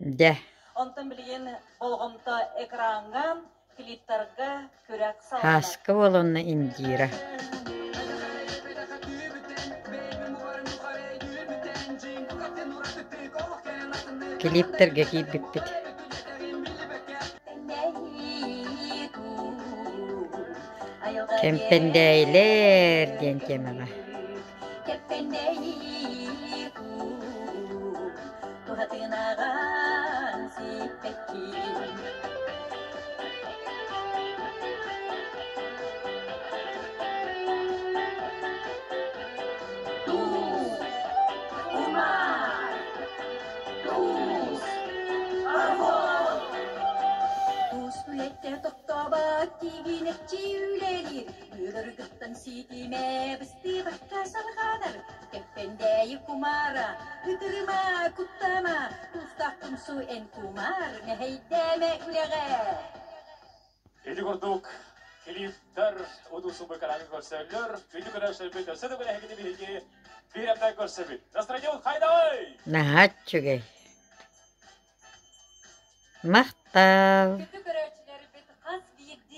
Дьэ, Онтон билигин болҕомто экраҥҥа, клиптарга күрэх салҕанар. Һааска уол уонна Индира. Клиптэргэ киирбиппит. Кэмпэндээйилэр диэн тиэмэҕэ. Ыарыргыттан сиитимэ быстыбакка салҕанар, Кэппэндээйи кумаара, ытырыма, куттама, Тустаах тумсу эн кумаар, мэһэйдээмэ үлэҕэ. Ити курдук клиптар удусубы караны көрсөллөр, күнү көрөсөрбүт, өссө да күрэһигини биһиги биһирэмнэн көрсөбүт. Настроение хайдавай! Наһаа үчүгэй. Махтал! Күндү көрөөччү